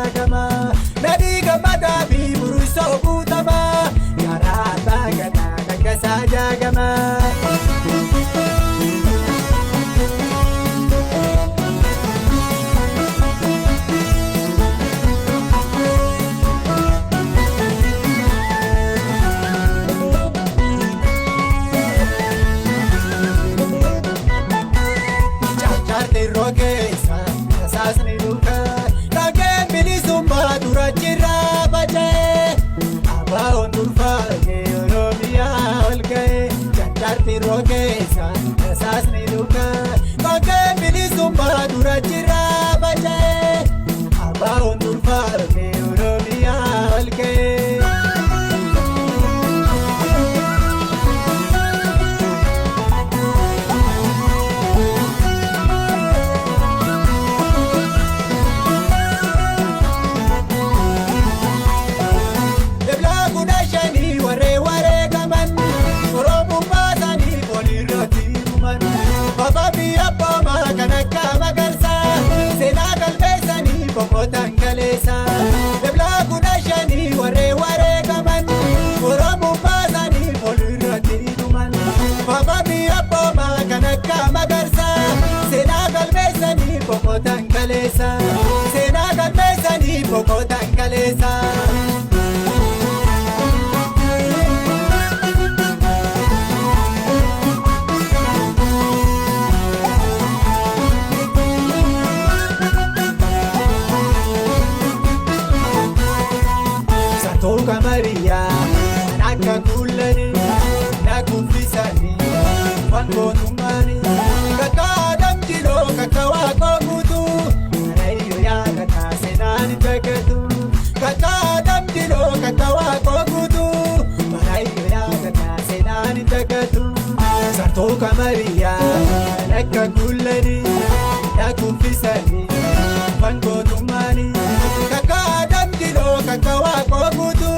Jaagamaa. Nadhii Gammadaa fi Buruusoo Guutamaa. Jaarraa Abbaa Gadaa Laggasaa Jaagamaa. Caaccaarteerroo keessa rasaasni dhuka dhageen bilisummaa dura jirraa faca'e. Abaawoon durfaa'e Oromiyaa ol ka'e. Caaccaarteerroo keessa rasaasni dhuka dhageen bilisummaa dura jirraa faca'e. Abaawoon durfaa'e Oromiyaa ol ka'e. Ebla 15 warree wareegaman, Oromummaa isaanii olirratti himuman. Baba biyya abboomaa kan akka Magarsaa, seenaa galmeessanii boqotan kaleessa. Ebla 15 warree wareegaman, Oromummaa isaanii olirratti himuman. Baba biyya abboomaa kan akka Magarsaa, seenaa galmeessanii boqotan kaleessa. Seenaa galmeessanii boqotan kaleessa. Sartooka Mariyaa kan akka kuullanii na kuffisanii waan gootummaanii. Kakka Adam Jiloo, kakka Waaqoo Guutuu, Karayyo yaadataa seenaan hin dagatu. Kakka Adam Jiloo, kakka Waaqoo Guutuu, Karayyo yaadataa seenaan hin dagatu. Sartooka Mariyaa kan akka kuullanii na kuffisanii waan gootummaanii. Kakka Adam Jiloo, kakka Waaqoo Guutuu.